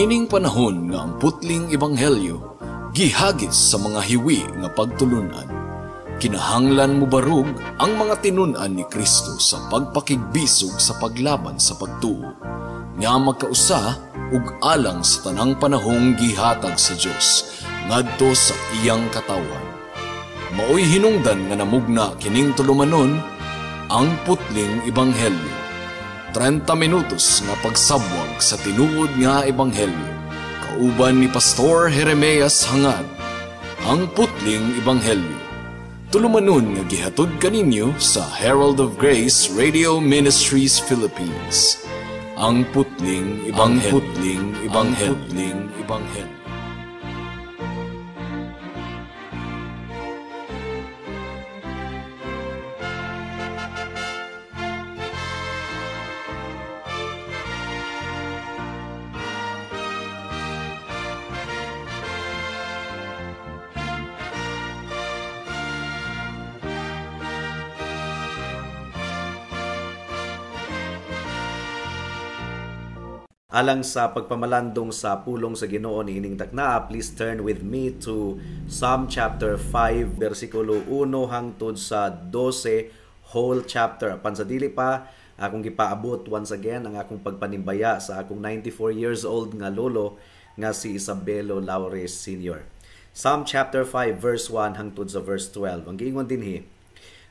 Niining panahon nga ang putling ebanghelyo gihagis sa mga hiwi nga pagtulunan, kinahanglan mobarog ang mga tinun-an ni Kristo sa pagpakigbisog sa paglaban sa pagtuo, nga magkausa ug alang sa tanang panahong gihatag sa Dios ngadto sa iyang katawhan. Maoy hinungdan nga namugna kining tulumanon, Ang Putling Ebanghelyo. 30 minutos nga pagsabwag sa tinuod nga ebanghelyo. Kauban ni Pastor Jeremias Hangad, Ang Putling Ebanghelyo. Tulumanon nga gihatod kaninyo sa Herald of Grace Radio Ministries Philippines. Ang Putling Ebanghelyo. Ang Putling Ebanghelyo. Ang Putling Ebanghelyo. Alang sa pagpamalandong sa pulong sa Ginoo niining taknaa, please turn with me to Psalm chapter 5, versikulo 1 hangtod sa 12, whole chapter. Apan sa dili pa, akong gipaabot once again ang akong pagpanimbaya sa akong 94 years old nga lolo nga si Isabelo Laures Sr. Psalm chapter 5, verse 1 hangtod sa verse 12. Ang giingon dinhi,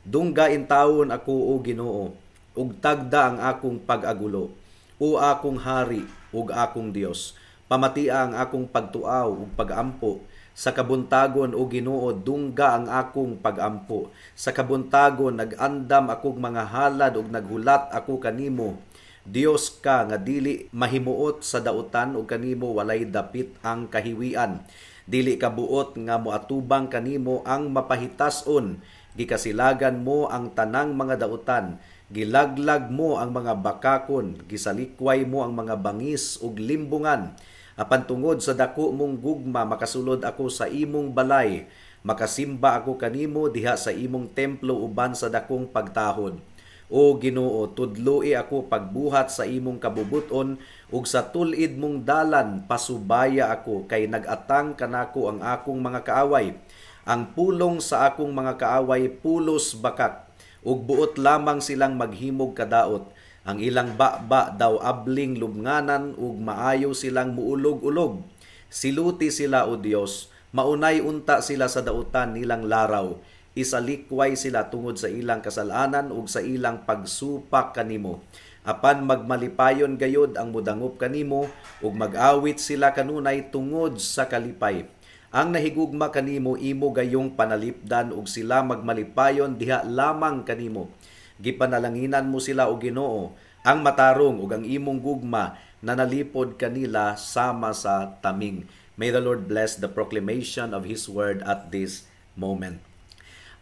"Dungga intawon ako, o Ginoo, ug tagda ang akong pag-agulo. O akong hari ug akong Dios, pamatia ang akong pagtuaw ug pagampo. Sa kabuntagon, o Ginoo, dungga ang akong pagampo. Sa kabuntagon nagandam akong mga halad ug naghulat ako kanimo. Dios ka nga dili mahimuot sa dautan ug kanimo walay dapit ang kahiwian. Dili ka buot nga moatubang kanimo ang mapahitason. Gikasilagan mo ang tanang mga dautan. Gilaglag mo ang mga bakakon, gisalikway mo ang mga bangis ug limbungan. Apan tungod sa dako mong gugma, makasulod ako sa imong balay. Makasimba ako kanimo diha sa imong templo uban sa dakong pagtahod. O Ginoo, tudloi ako pagbuhat sa imong kabubuton ug sa tul-id mong dalan pasubaya ako, kay nag-atang kanako ang akong mga kaaway. Ang pulong sa akong mga kaaway pulos bakak, ug buot lamang silang maghimog kadaot. Ang ilang baba daw abling lubnganan ug maayo silang muulog-ulog. Siluti sila, o Dios, maunay unta sila sa dautan nilang laraw. Isalikway sila tungod sa ilang kasalanan ug sa ilang pagsupak kanimo. Apan magmalipayon gayod ang mudangop kanimo ug mag-awit sila kanunay tungod sa kalipay. Ang nahigugma kanimo imo gayong panalipdan ug sila magmalipayon diha lamang kanimo. Gipanalanginan mo sila, o Ginoo, ang matarong ug ang imong gugma nanalipod kanila sama sa taming." May the Lord bless the proclamation of His word at this moment.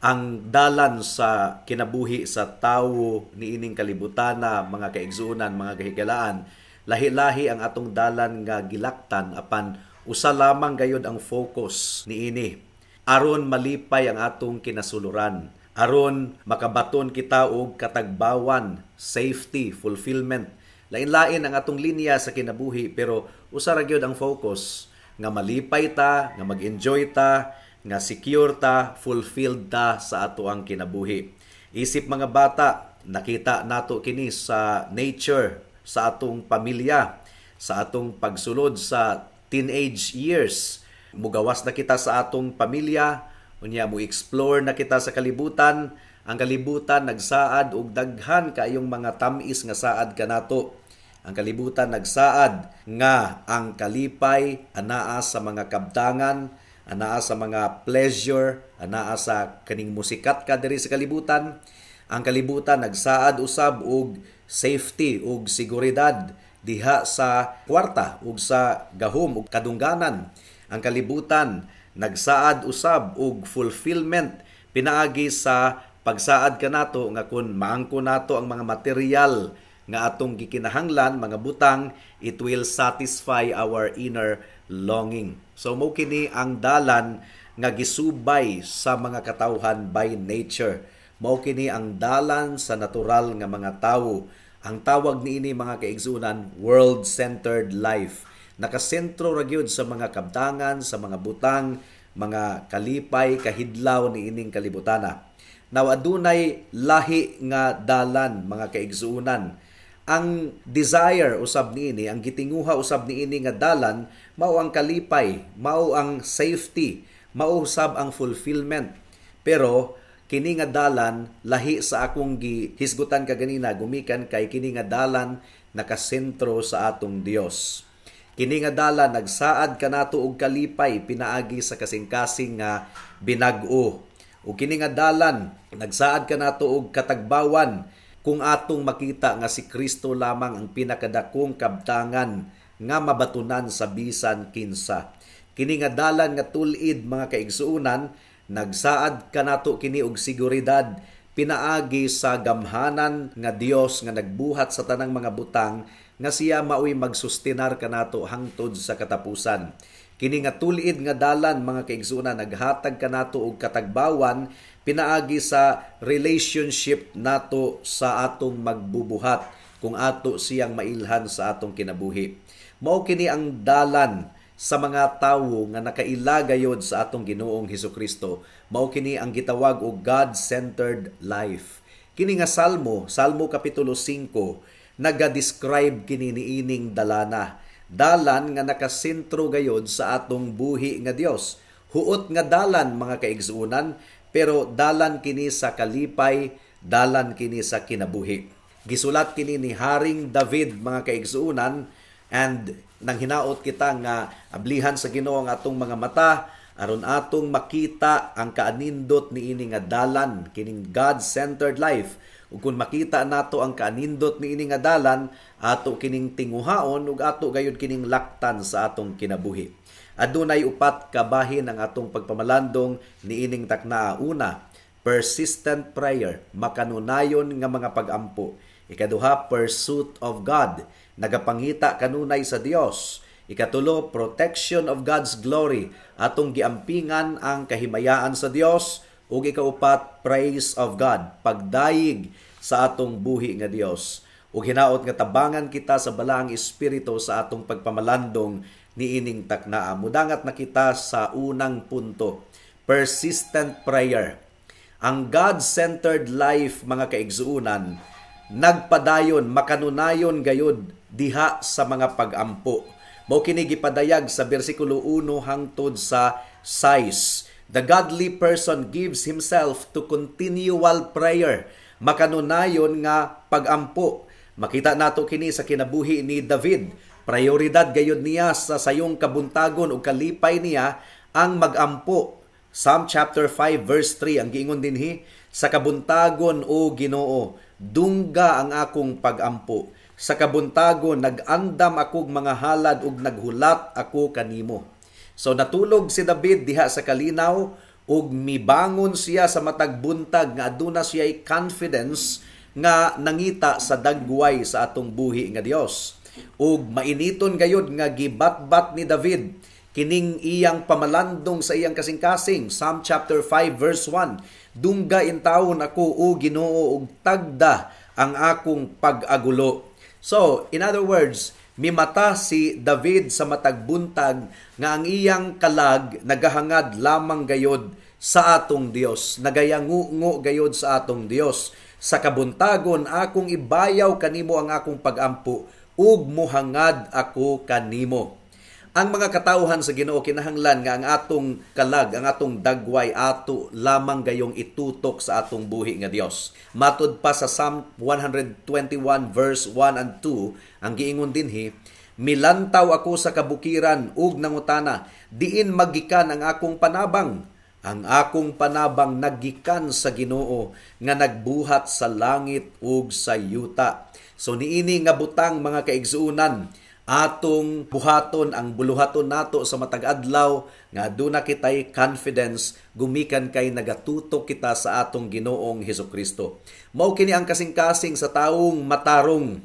Ang dalan sa kinabuhi sa tawo niining kalibutana, mga kaigsuonan, mga kahigalaan, lahi-lahi ang atong dalan nga gilaktan, apan usa lamang gayod ang focus niini. Aron malipay ang atong kinasuluran, aron makabaton kita og katagbawan, safety, fulfillment. Lain-lain ang atong linya sa kinabuhi, pero usa ra gyud ang focus, nga malipay ta, nga mag-enjoy ta, nga secure ta, fulfilled ta sa ato ang kinabuhi. Isip mga bata, nakita nato kini sa nature, sa atong pamilya, sa atong pagsulod sa teenage years. Mugawas na kita sa atong pamilya, unya mo explore na kita sa kalibutan. Ang kalibutan nagsaad og daghan kaayong mga tam-is nga saad kanato. Ang kalibutan nagsaad nga ang kalipay anaa sa mga kabtangan, anaa sa mga pleasure, anaa sa kaning musikat ka diri sa kalibutan. Ang kalibutan nagsaad usab og safety ug seguridad diha sa kwarta ug sa gahom ug kadungganan. Ang kalibutan nagsaad usab og fulfillment pinaagi sa pagsaad kanato nga kun maangko nato ang mga material nga atong gikinahanglan, mga butang, it will satisfy our inner longing. So mo kini ang dalan nga gisubay sa mga katawhan by nature. Mao kini ang dalan sa natural nga mga tawo. Ang tawag niini, mga kaigsunan, world-centered life. Nakasentro ra gyud sa mga kabtangan, sa mga butang, mga kalipay, kahidlaw niining kalibutana. Now, adunay lahi nga dalan, mga kaigsuonan. Ang desire usab niini, ang gitinguha usab niini nga dalan, mao ang kalipay, mao ang safety, mao usab ang fulfillment. Pero kini nga dalan lahi sa akong gihisgutan kaganina, gumikan kay kini nga dalan nakasentro sa atong Dios. Kini nga dalan nagsaad kanato og kalipay pinaagi sa kasing-kasing nga binag-o. Ug kini nga dalan nagsaad kanato og katagbawan kung atong makita nga si Kristo lamang ang pinakadakong kabtangan nga mabatunan sa bisan kinsa. Kini nga dalan nga tul-id, mga kaigsuonan, nagsaad kanato kini og seguridad pinaagi sa gamhanan nga Dios nga nagbuhat sa tanang mga butang, nga siya maoy magsustinar kanato hangtod sa katapusan. Kini nga tul-id nga dalan, mga kaigsuonan, naghatag kanato og katagbawan pinaagi sa relationship nato sa atong magbubuhat kung ato siyang mailhan sa atong kinabuhi. Mao kini ang dalan sa mga tawo nga nakaila gayod sa atong Ginoong Hesukristo. Mao kini ang gitawag og God-centered life. Kini nga Salmo, Salmo kapitulo 5, naga-describe kini niining dalana. Dalan nga nakasentro gayod sa atong buhi nga Dios. Huot nga dalan, mga kaigsuonan, pero dalan kini sa kalipay, dalan kini sa kinabuhi. Gisulat kini ni Haring David, mga kaigsuonan, and nang hinaot kita nga ablihan sa Ginoo ang atong mga mata aron atong makita ang kaanindot niini nga dalan, kining God-centered life. Ug kung makita nato ang kaanindot niini nga dalan, ato kining tinguhaon ug ato gayud kining laktan sa atong kinabuhi. Adunay upat ka bahin ang atong pagpamalandong niining taknaa. Una, persistent prayer, makanunayon nga mga pagampo. Ikaduha, pursuit of God, nagapangita kanunay sa Dios. Ikatulo, protection of God's glory, atong giampingan ang kahimayaan sa Dios. Ug ikaupat, praise of God, pagdayig sa atong buhi nga Dios. Ug hinaot nga tabangan kita sa Balaang Espiritu sa atong pagpamalandong niining taknaa. Mudangat na kita sa unang punto, persistent prayer. Ang God-centered life, mga kaigsuonan, nagpadayon, makanunayon gayud diha sa mga pagampo. Mao kini gipadayag sa bersikulo 1 hangtod sa 6. The godly person gives himself to continual prayer, makanunayon nga pagampo. Makita nato kini sa kinabuhi ni David. Prioridad gayud niya sa sayong kabuntagon ug kalipay niya ang magampo. Psalm chapter 5 verse 3 ang giingon dinhi, "Sa kabuntagon, o Ginoo, dungga ang akong pagampo. Sa kabuntagon nag-andam akog mga halad ug naghulat ako kanimo." So natulog si David diha sa kalinaw ug mibangon siya sa matag buntag nga aduna siya'y confidence nga nangita sa dagway sa atong buhi nga Dios. Ug mainiton gayud nga gibatbat ni David kining iyang pamalandong sa iyang kasing-kasing. Psalm chapter 5 verse 1, "Dungga intawon ako, o Ginoo, ug tagda ang akong pag-agulo." So, in other words, mimata si David sa matag buntag nga ang iyang kalag nagahangad lamang gayod sa atong Dios, nagayangungo gayod sa atong Dios. "Sa kabuntagon akong ibayaw kanimo ang akong pagampo ug muhangad ako kanimo." Ang mga katawhan sa Ginoo, kinahanglan nga ang atong kalag, ang atong dagway ato lamang gayong itutok sa atong buhi nga Dios. Matud pa sa Psalm 121 verse 1 and 2, ang giingon dinhi, "Milantaw ako sa kabukiran ug nangutana, diin maggikan ang akong panabang? Ang akong panabang naggikan sa Ginoo nga nagbuhat sa langit ug sa yuta." So niini nga butang, mga kaigsuonan, atong buhaton ang buluhaton nato sa matag adlaw nga aduna kitay confidence gumikan kay nagatutok kita sa atong Ginoong Hesukristo. Mao kini ang kasing-kasing sa taong matarong.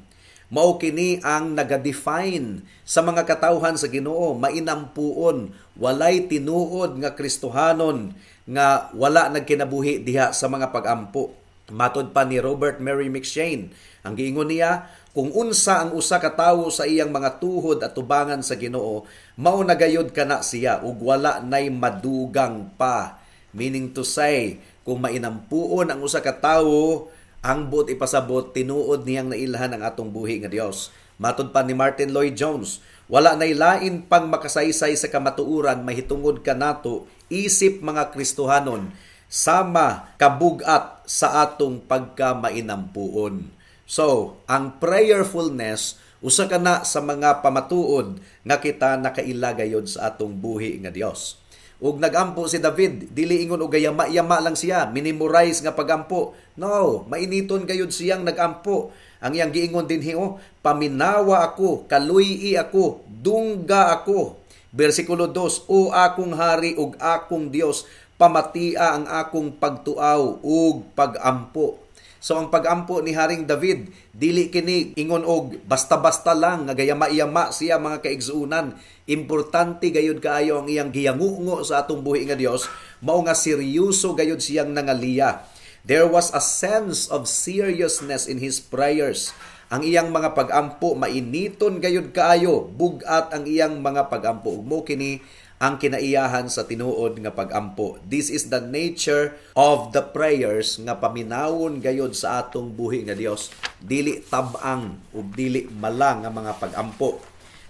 Mao kini ang naga-define sa mga katawhan sa Ginoo, mainampuon, walay tinuod nga Kristohanon nga wala nagkinabuhi diha sa mga pagampo. Matod pa ni Robert Murray McCheyne, ang giingon niya, kung unsa ang usa ka tawo sa iyang mga tuhod at tubangan sa Ginoo, mao na gayud kana siya ug wala nay madugang pa. Meaning to say, kung mainampuon ang usa ka tawo, ang buot ipasabot, tinuod niyang nailhan ang atong buhi nga Dios. Matod pa ni Martin Lloyd Jones, wala nay lain pang makasaysay sa kamatuoran mahitungod kanato isip mga Kristohanon sama kabugat sa atong pagkamainampuon. So, ang prayerfulness usa kana sa mga pamatuod nga kita nakaila gayod sa atong buhi nga Dios. Ug nagampo si David, dili ingon og yama-yama lang siya, minimorize nga pagampo. No, mainiton gayud siyang nagampo. Ang iyang giingon dinhi oh, "Paminawa ako, kaluy-i ako, dungga ako." Bersikulo 2, "O akong hari ug akong Dios, pamatia ang akong pagtuaw ug pagampo." So ang pagampo ni Haring David, dili kini ingon og basta-basta lang nga gayama-yama siya, mga kaigsuonan. Importante gayud kaayo ang iyang giyangungo sa atong buhi nga Dios, mao nga seryoso gayud siyang nangaliya. There was a sense of seriousness in his prayers. Ang iyang mga pagampo mainiton gayud kaayo, bugat ang iyang mga pagampo. Ug mo kini ang kinaiyahan sa tinuod nga pagampo. This is the nature of the prayers nga paminawon gayod sa atong buhi nga Dios. Dili tabang ug dili mala nga mga pagampo.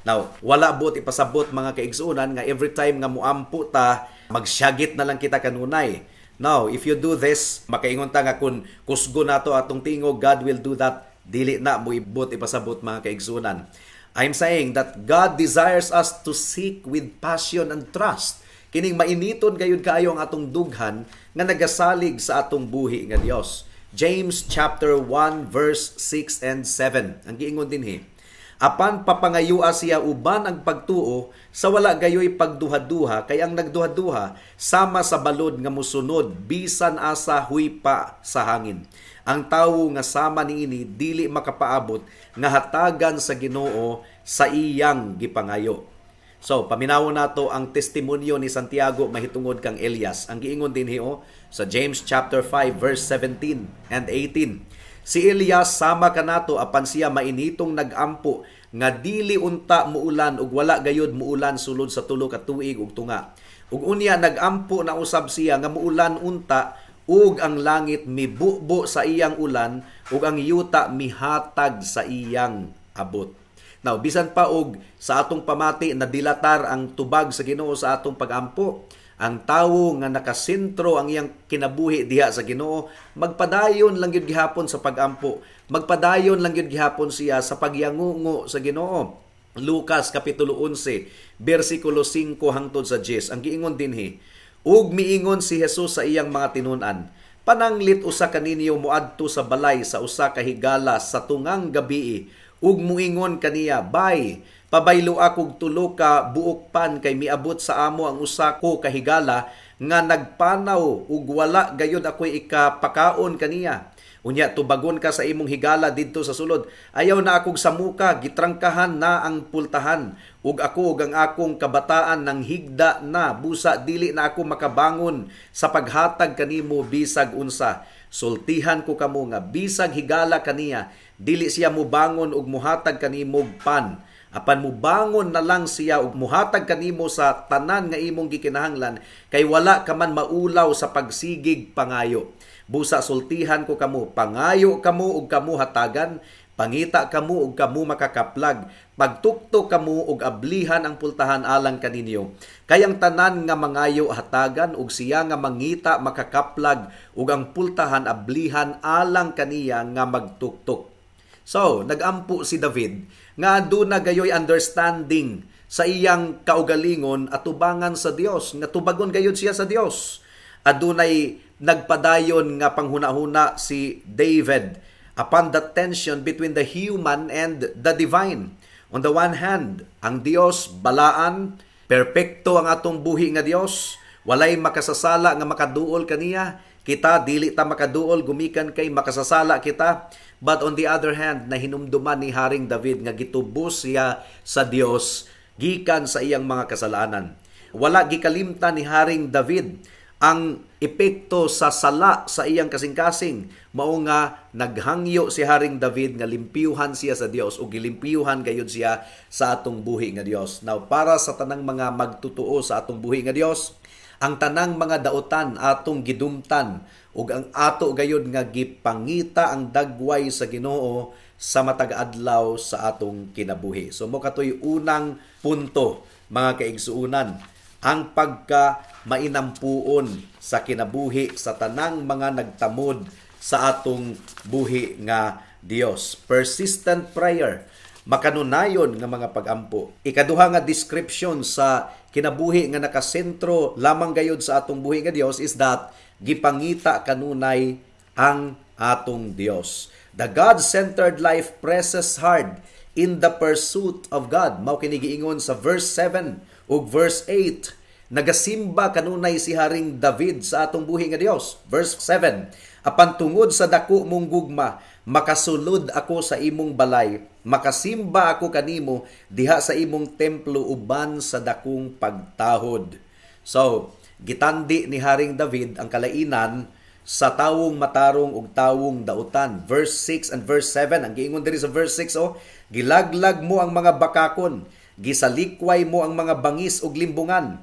Now, wala buot ipasabot, mga kaigsuonan, nga every time nga muampo ta, magsyagit na lang kita kanunay. Now, if you do this, makaingon ta nga kung kusgo nato atong tingog, God will do that. Dili na mo ibot ipasabot, mga kaigsuonan. I'm saying that God desires us to seek with passion and trust. Kining mainiton gayud kaayo ang atong dughan nga nagasalig sa atong buhi nga Dios. James chapter 1 verse 6 and 7. Ang giingon dinhi, "Apan papangayua siya uban ang pagtuo sa wala gayoy pagduha-duha, kay ang nagduha-duha sama sa balod nga musunod bisan asa huypa sa hangin. Ang tawo nga sama niini dili makapaabot nga hatagan sa Ginoo sa iyang gipangayo." So, paminawon nato ang testimonyo ni Santiago mahitungod kang Elias. Ang giingon dinhi oh, sa James chapter 5 verse 17 and 18. "Si Elias sama kanato, apan siya mainitong nagampo nga dili unta muulan, ug wala gayud muulan sulod sa 3 ka tuig ug tunga. Ug unya nagampo na usab siya nga muulan unta, ug ang langit mibubo sa iyang ulan ug ang yuta mihatag sa iyang abot." Now, bisan pa og sa atong pamati nadilatar ang tubag sa Ginoo sa atong pagampo, ang tawo nga nakasentro ang iyang kinabuhi diha sa Ginoo, magpadayon lang gyud gihapon sa pagampo. Magpadayon lang gyud gihapon siya sa pagyangungo sa Ginoo. Lucas kapitulo 11 bersikulo 5 hangtod sa 10. Ang giingon dinhi, "Ug miingon si Jesus sa iyang mga tinun-an, 'Pananglit usa kaninyo moadto sa balay sa usa ka higala sa tungang gabii ug muingon kaniya, "Bay, pabaylo akog tulo ka buok pan kay miabot sa amo ang usa ko ka higala nga nagpanaw ug wala gayud ako'y ikapakaon kaniya."' Unya tubagon ka sa imong higala didto sa sulod, 'Ayaw na akog samuka, gitrangkahan na ang pultahan ug ako ug ang akong kabataan nang higda na, busa dili na ako makabangon sa paghatag kanimo bisag unsa.' Sultihan ko kamo nga bisag higala kaniya, dili siya mubangon ug muhatag kanimo pan. Apan mubangon na lang siya ug muhatag kanimo sa tanan nga imong gikinahanglan kay wala ka man maulaw sa pagsigig pangayo. Busa sultihan ko kamo, pangayo kamo ug kamo hatagan, pangita kamo ug kamo makakaplag, pagtuktok kamo ug ablihan ang pultahan alang kaninyo. Kay ang tanan nga mangayo hatagan, ug siya nga mangita makakaplag, ug ang pultahan ablihan alang kaniya nga magtuktok." So, nagampo si David nga aduna gayoy understanding sa iyang kaugalingon atubangan sa Dios, nga tubagon gayud siya sa Dios. Adunay nagpadayon nga panghunahuna si David upon the tension between the human and the divine. On the one hand, ang Dios balaan, perpekto ang atong buhi nga Dios, walay makasasala nga makaduol kaniya. Kita dili ta makaduol gumikan kay makasasala kita. But on the other hand, nahinumduman ni Haring David nga gitubos siya sa Dios gikan sa iyang mga kasalanan. Wala gikalimtan ni Haring David ang epekto sa sala sa iyang kasing-kasing. Mao nga naghangyo si Haring David nga limpyuhan siya sa Dios ug gilimpyuhan gayud siya sa atong buhi nga Dios. Now, para sa tanang mga magtutuo sa atong buhi nga Dios, ang tanang mga dautan atong gidumtan ug ang ato gayud nga gipangita ang dagway sa Ginoo sa matag adlaw sa atong kinabuhi. So mo katoy unang punto, mga kaigsuonan, ang pagka mainampuon sa kinabuhi sa tanang mga nagtamod sa atong buhi nga Dios. Persistent prayer, makanunayon nga mga pagampo. Ikaduha nga description sa kinabuhi nga nakasentro lamang gayud sa atong buhi nga Dios is that gipangita kanunay ang atong Dios. The God-centered life presses hard in the pursuit of God. Mao kini giingon sa verse 7 ug verse 8. Nagasimba kanunay si Haring David sa atong buhi nga Dios. Verse 7, "Apan tungod sa dako mong gugma, makasulod ako sa imong balay, makasimba ako kanimo diha sa imong templo uban sa dakong pagtahod." So, gitandi ni Haring David ang kalainan sa tawong matarong ug tawong dautan. Verse 6 and verse 7, ang giingon diri sa verse 6, oh, "Gilaglag mo ang mga bakakon, gisalikway mo ang mga bangis ug limbungan.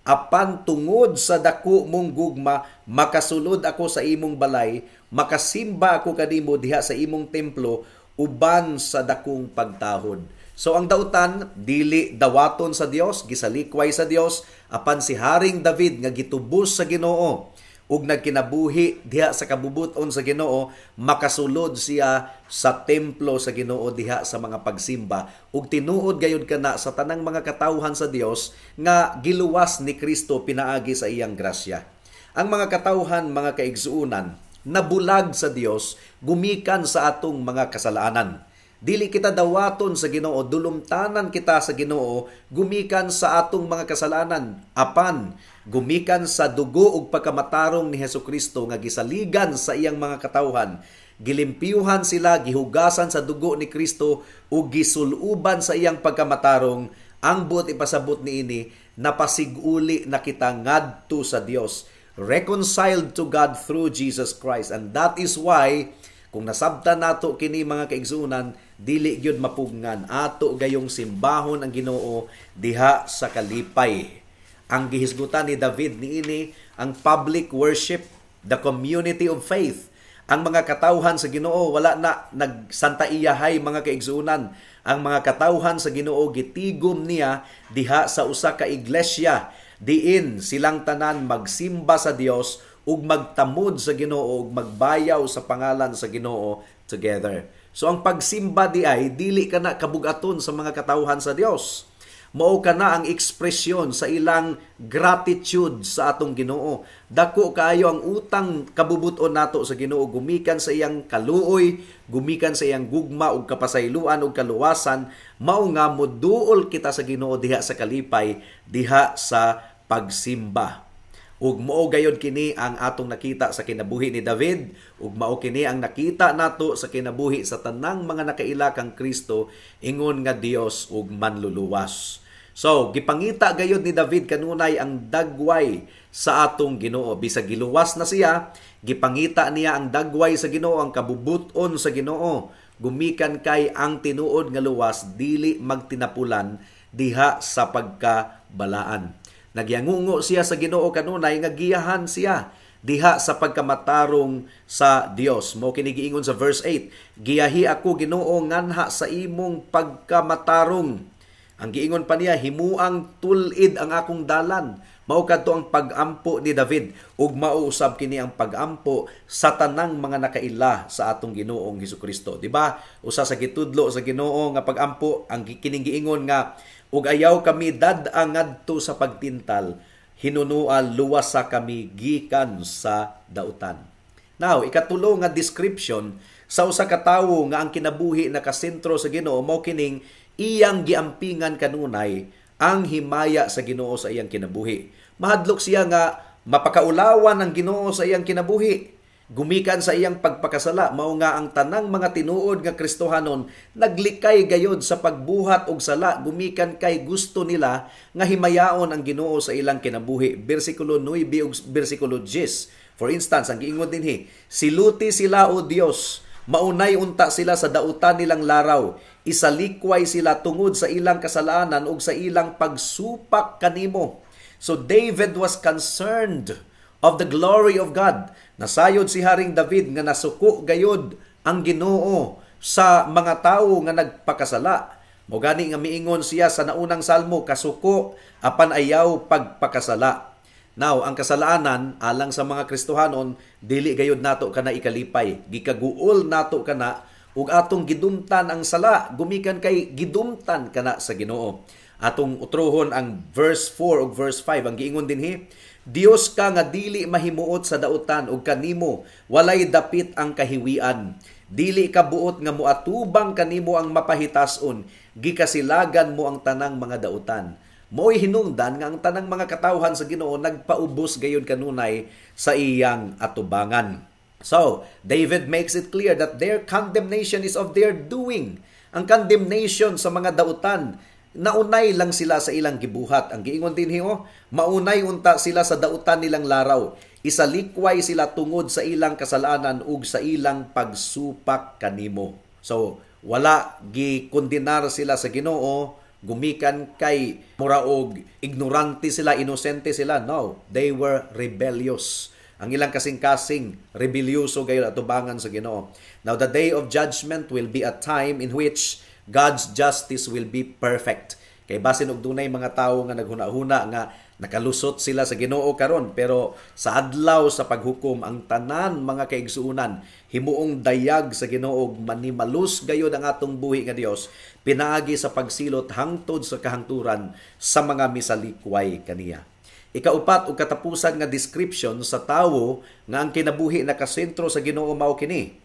Apan tungod sa dako mong gugma, makasulod ako sa imong balay, makasimba ako kanimo diha sa imong templo uban sa dakong pagtahod." So ang dautan dili dawaton sa Dios, gisalikway sa Dios, apan si Haring David nga gitubos sa Ginoo ug nagkinabuhi diha sa kabubuton sa Ginoo, makasulod siya sa templo sa Ginoo diha sa mga pagsimba. Ug tinuod gayud kana sa tanang mga katawhan sa Dios nga giluwas ni Kristo pinaagi sa iyang grasya. Ang mga katawhan, mga kaigsuonan, nabulag sa Dios gumikan sa atong mga kasalanan. Dili kita dawaton sa Ginoo, dulumtanan kita sa Ginoo gumikan sa atong mga kasalanan. Apan gumikan sa dugo ug pagkamatarong ni Hesukristo nga gisaligan sa iyang mga katawhan, gilimpyuhan sila, gihugasan sa dugo ni Kristo ug gisuluban sa iyang pagkamatarong. Ang buot ipasabot niini, napasiguli na kita ngadto sa Dios, reconciled to God through Jesus Christ. And that is why kung nasabtan nato kini, mga kaigsuonan, dili gyud mapugngan, ato gayong simbahon ang Ginoo diha sa kalipay. Ang gihisgutan ni David niini ang public worship, the community of faith. Ang mga katawhan sa Ginoo wala na nagsanta iyahay, mga kaigsuonan. Ang mga katawhan sa Ginoo gitigom niya diha sa usa ka iglesia diin silang tanan magsimba sa Dios ug magtamod sa Ginoo ug magbayaw sa pangalan sa Ginoo together. So ang pagsimba di ay dili ka na kabugaton sa mga katawhan sa Dios. Mao kana ang ekspresyon sa ilang gratitude sa atong Ginoo. Dako kaayo ang utang kabubuton nato sa Ginoo gumikan sa iyang kaluoy, gumikan sa iyang gugma ug kapasayloan ug kaluwasan, mao nga moduol kita sa Ginoo diha sa kalipay, diha sa pagsimba. Ug mao gayod kini ang atong nakita sa kinabuhi ni David, ug mao kini ang nakita nato sa kinabuhi sa tanang mga nakaila kang Kristo ingon nga Dios ug manluluwas. So, gipangita gayod ni David kanunay ang dagway sa atong Ginoo. Bisag giluwas na siya, gipangita niya ang dagway sa Ginoo, ang kabubuton sa Ginoo. Gumikan kay ang tinuod nga luwas dili magtinapulan diha sa pagkabalaan. Nagyangungo siya sa Ginoo kanunay nga giyahan siya diha sa pagkamatarong sa Dios. Mao kini giingon sa verse 8, "Giyahi ako, Ginoo, nganha sa imong pagkamatarong." Ang giingon pa niya, "Himuang tul-id ang akong dalan." Mao kadto ang pagampo ni David ug mao usab kini ang pagampo sa tanang mga nakaila sa atong Ginoong Hesukristo. Di ba? Usa sa gitudlo sa Ginoo nga pagampo ang kining giingon nga ug ayaw kami dad-a ngadto sa pagtintal, hinunoa luwasa kami gikan sa dautan. Now, ikatulo nga description sa usa ka tawo nga ang kinabuhi nakasentro sa Ginoo mao kining iyang giampingan kanunay ang himaya sa Ginoo sa iyang kinabuhi. Mahadlok siya nga mapakaulawan ang Ginoo sa iyang kinabuhi. Gumikan sa iyang pagpakasala, mao nga ang tanang mga tinuod nga Kristohanon naglikay gayod sa pagbuhat og sala gumikan kay gusto nila nga himayaon ang Ginoo sa ilang kinabuhi. Bersikulo 9 ug bersikulo 10. For instance, ang giingon dinhi, "Siluti sila, o Dios, maunay unta sila sa dautan nilang laraw, isalikway sila tungod sa ilang kasalanan ug sa ilang pagsupak kanimo." So David was concerned of the glory of God. Nasayod si Haring David nga nasuko gayod ang Ginoo sa mga tawo nga nagpakasala. Mo gani nga miingon siya sa naunang salmo, "Kasuko apan ayaw pagpakasala." Now, ang kasalanan alang sa mga Kristohanon, dili gayod nato kana ikalipay. Gikaguol nato kana ug atong gidumtan ang sala gumikan kay gidumtan kana sa Ginoo. Atong utrohon ang verse 4 ug verse 5. Ang giingon dinhi, "Dios ka nga dili mahimuot sa dautan ug kanimo walay dapit ang kahiwian. Dili ka buot nga moatubang kanimo ang mapahitason, gikasilagan mo ang tanang mga dautan." Mo'y hinungdan nga ang tanang mga katawhan sa Ginoo nagpaubos gayud kanunay sa iyang atubangan. So, David makes it clear that their condemnation is of their doing. Ang condemnation sa mga dautan, naunay lang sila sa ilang gibuhat. Ang giingon dinhi oh, "Maunay unta sila sa dautan nilang laraw. Isalikway sila tungod sa ilang kasalanan ug sa ilang pagsupak kanimo." So, wala gikondenar sila sa Ginoo gumikan kay muraog ignorante sila, inosente sila. No, they were rebellious. Ang ilang kasing-kasing, rebelyoso gayud atubangan sa Ginoo. Now, the day of judgment will be a time in which God's justice will be perfect. Kay basin og dunay mga tawo nga naghuna-huna nga nakalusot sila sa Ginoo karon, pero sa adlaw sa paghukom, ang tanan, mga kaigsuonan, himuong dayag sa Ginoo. Manimalus gayud ang atong buhi nga Dios pinaagi sa pagsilot hangtod sa kahangturan sa mga misalikway kaniya. Ikaupat ug katapusan nga description sa tawo nga ang kinabuhi nakasentro sa Ginoo mao kini: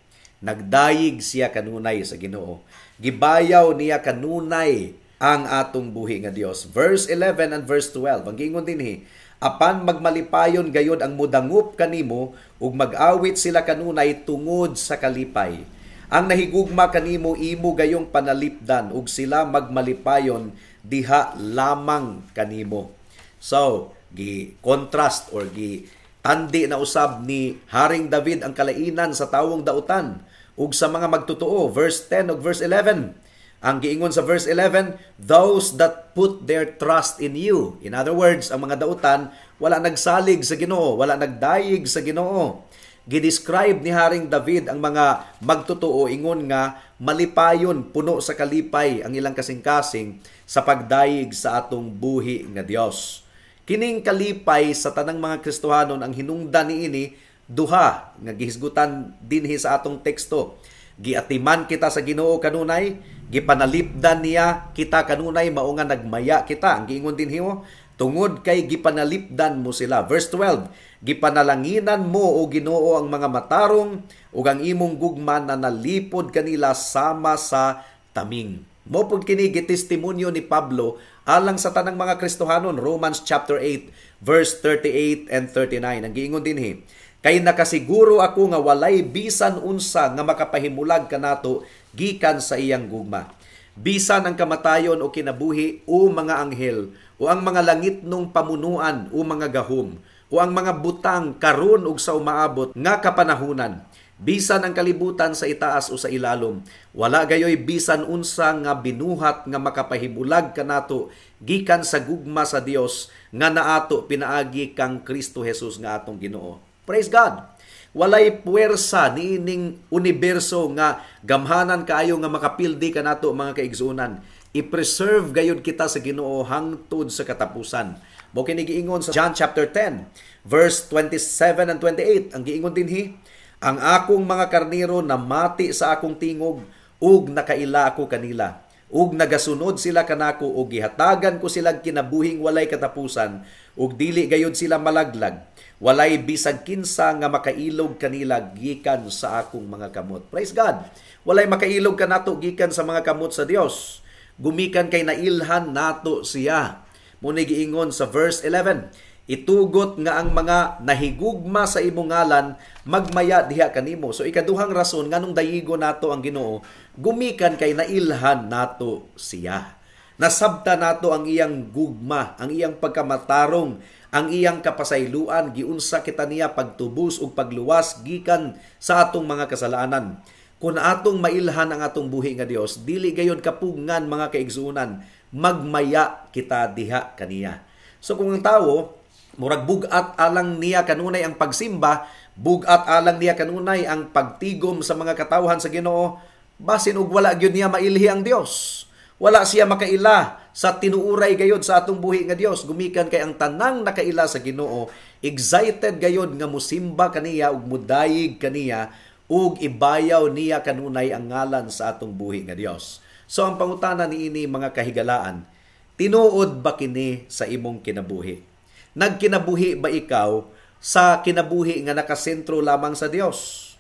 nagdayig siya kanunay sa Ginoo. Gibayaw niya kanunay ang atong buhi nga Dios. Verse 11 and verse 12. Ang giingon dinhi, "Apan magmalipayon gayod ang mudangop kanimo ug mag-awit sila kanunay tungod sa kalipay. Ang nahigugma kanimo, imo gayong panalipdan ug sila magmalipayon diha lamang kanimo." So, gi contrast or gi tandi na usab ni Haring David ang kalainan sa tawong dautan ug sa mga magtotoo. Verse 10 ug verse 11. Ang giingon sa verse 11, "Those that put their trust in you." In other words, ang mga dautan wala nagsalig sa Ginoo, wala nagdayig sa Ginoo. Gidescribe ni Haring David ang mga magtotoo ingon nga malipayon, puno sa kalipay ang ilang kasing-kasing sa pagdayig sa atong buhi nga Dios. Kining kalipay sa tanang mga Kristohanon, ang hinungdan niini duha nga gihisgutan dinhi sa atong teksto. Giatiman kita sa Ginoo kanunay, gipanalipdan niya kita kanunay, mao nga nagmaya kita. Ang giingon dinhi oh, "Tungod kay gipanalipdan mo sila." Verse 12, "Gipanalanginan mo, o Ginoo, ang mga matarong ug ang imong gugma na nalipod kanila sama sa taming." Mo pud kini gitestimonyo ni Pablo alang sa tanang mga Kristohanon, Romans chapter 8 verse 38 and 39. Ang giingon dinhi, "Kay nakasiguro ako nga walay bisan unsa nga makapahimulag kanato gikan sa iyang gugma. Bisan ang kamatayon o kinabuhi o mga anghel o ang mga langitnong pamunuan o mga gahom o ang mga butang karon ug sa umaabot nga kapanahunan, bisan ang kalibutan sa itaas o sa ilalom, wala gayoy bisan unsa nga binuhat nga makapahimulag kanato gikan sa gugma sa Dios nga naato pinaagi kang Kristo Jesus nga atong Ginoo." Praise God. Walay puwersa niining universo nga gamhanan kaayo nga makapildi kanato, mga kaigsuonan. I-preserve gayud kita sa Ginoo hangtod sa katapusan. Mo kini giingon sa John chapter 10 verse 27 and 28. Ang giingon dinhi, "Ang akong mga karnero namati sa akong tingog ug nakaila ako kanila. Ug nagasunod sila kanako, ug gihatagan ko sila kinabuhing walay katapusan ug dili gayud sila malaglag. Walay bisag kinsa nga makailog kanila gikan sa akong mga kamot." Praise God. Walay makailog kanato gikan sa mga kamot sa Dios gumikan kay nailhan nato siya. Muna giingon sa verse 11, Itugot nga ang mga nahigugma sa imong ngalan magmaya diha kanimo. So ikaduhang rason nganong dayigo nato ang Ginoo, gumikan kay nailhan nato siya. Nasabta nato ang iyang gugma, ang iyang pagkamatarong, ang iyang kapasayloan, giunsa kita niya pagtubos ug pagluwas gikan sa atong mga kasalanan. Kung atong mailhan ang atong buhi nga Dios, dili gayon kapugngan mga kaigsuonan, magmaya kita diha kaniya. So kung ang tawo murag bug-at alang niya kanunay ang pagsimba, bug-at alang niya kanunay ang pagtigom sa mga katawhan sa Ginoo, basin og wala gyud niya mailhi ang Dios. Wala siya makaila sa tinuuray gayod sa atong buhi nga Dios. Gumikan kay ang tanang nakaila sa Ginoo, excited gayod nga musimba kaniya ug mudayig kaniya ug ibayaw niya kanunay ang ngalan sa atong buhi nga Dios. So ang pangutana niini mga kahigalaan, tinuod ba kini sa imong kinabuhi? Nagkinabuhi ba ikaw sa kinabuhi nga nakasentro lamang sa Dios?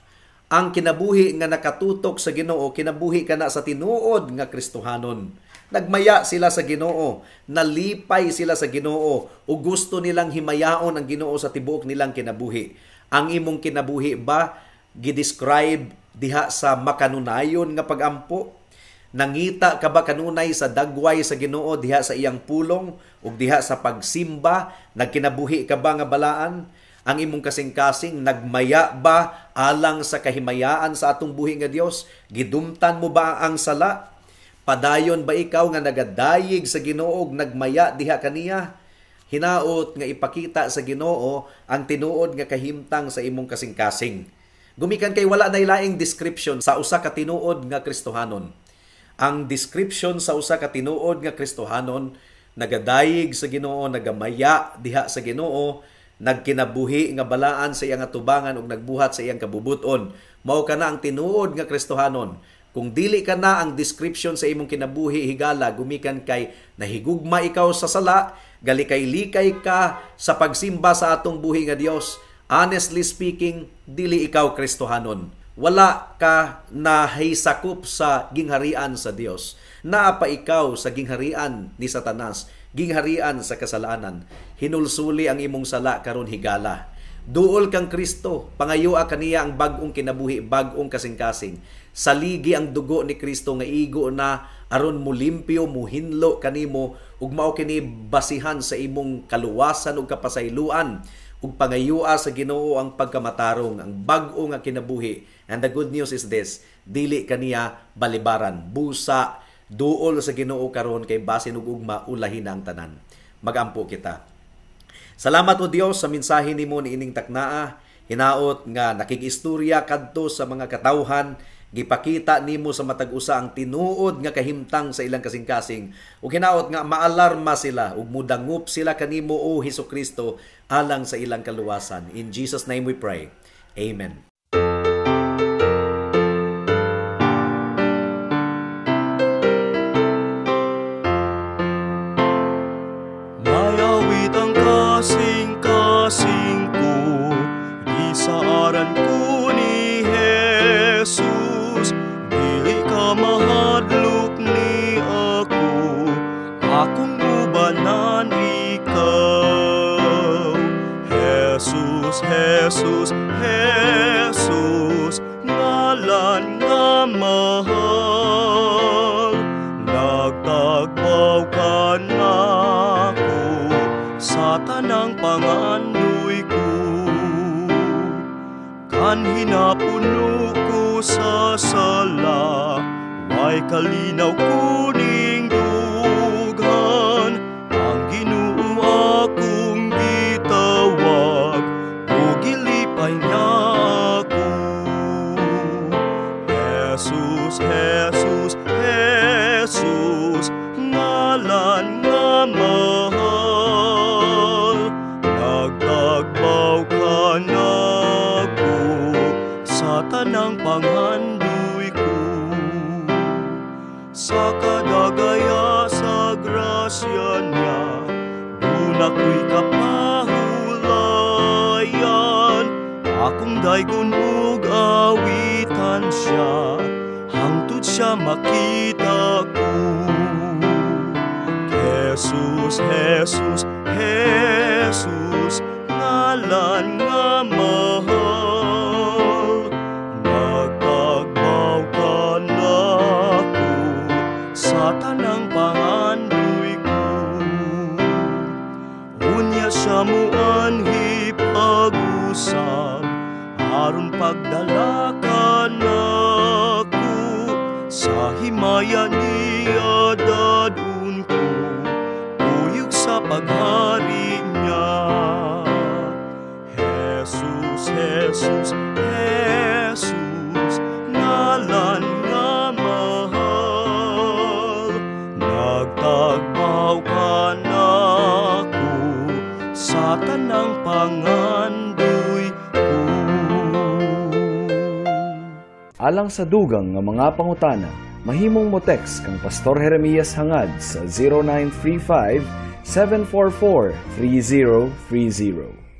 Ang kinabuhi nga nakatutok sa Ginoo, kinabuhi ka na sa tinuod nga Kristohanon. Nagmaya sila sa Ginoo, nalipay sila sa Ginoo, ug gusto nilang himayaon ang Ginoo sa tibuok nilang kinabuhi. Ang imong kinabuhi ba gidescribe diha sa makanunayon nga pagampo? Nangita ka ba kanunay sa dagway sa Ginoo diha sa iyang pulong ug diha sa pagsimba? Nagkinabuhi ka ba nga balaan? Ang imong kasing-kasing nagmaya ba alang sa kahimayaan sa atong buhi nga Dios? Gidumtan mo ba ang sala? Padayon ba ikaw nga nagadayig sa Ginoo ug nagmaya diha kaniya? Hinaot nga ipakita sa Ginoo ang tinuod nga kahimtang sa imong kasing-kasing. Gumikan kay wala nay laing description sa usa ka tinuod nga Kristohanon. Ang description sa usa ka tinuod nga Kristohanon, nagadayig sa Ginoo, nagamaya diha sa Ginoo, nagkinabuhi nga balaan sa iyang atubangan ug nagbuhat sa iyang kabubuton. Mao kana ang tinuod nga Kristohanon. Kung dili ka na ang description sa imong kinabuhi higala, gumikan kay nahigugma ikaw sa sala, galikay-likay ka sa pagsimba sa atong buhi nga Dios. Honestly speaking, dili ikaw Kristohanon. Wala ka nahisakop sa gingharian sa Dios. Naa pa ikaw sa gingharian ni Satanas, gingharian sa kasalanan. Hinulsuli ang imong sala karon higala. Duol kang Kristo, pangayoa kaniya ang bag-ong kinabuhi, bag-ong kasing-kasing. Saligi ang dugo ni Kristo nga igo na aron mulimpyo, muhinlo kanimo ug mao kini basihan sa imong kaluwasan ug kapasayloan. Ug pangayoa sa Ginoo ang pagkamatarong, ang bag-o nga kinabuhi. And the good news is this, dili kaniya balibaran. Busa, duol sa Ginoo karon kay basin ug ugma ulahin na ang tanan. Magampo kita. Salamat o Dios sa mensahe nimo niining taknaa. Hinaot nga nakig-istorya kadto sa mga katawhan, gipakita nimo sa matag usa ang tinuod nga kahimtang sa ilang kasing-kasing. Ug hinaot nga maalarma sila ug mudangup sila kanimo o Hesus Kristo alang sa ilang kaluwasan. In Jesus name we pray. Amen. Mayawit ang kasing-kasing ko, gisaaran ko ni Jesus. Dili ka mahadlok ni ako, akong ubanan ikaw. Jesus, Jesus, Jesus, ngalan nga mahal. Nagtagbaw ka nako sa tanang pangandoy ko. Kan hinapuno ko sa sala, way kalinaw kuning dughan. Ang Ginoo akong gitawag, ug gilipay niya ako. Jesus, Jesus, Jesus, ngalan nga mahal. Nagtagbaw ka nako sa tanang panghandoy ko. Sa kadagaya sa grasya niya, duna ako'y kapahulayan. Akong daygon ug awitan siya, hangtod siya makita ko. Jesus, Jesus, Jesus, ngalan nga mahal. Nagtagbaw kanako sa tanang pangandoy ko. Unya siya muanhi pag-usab aron pagdala kanako sa himaya niya dadun ko kuyog sa paghari niya. Jesus, Jesus, Jesus, ngalan nga mahal. Nagtagbaw kanako sa tanang pangandoy ko. Alang sa dugang nga mga pangutana, mahimong mo text kang Pastor Jeremias Hangad sa 0935 744 3030.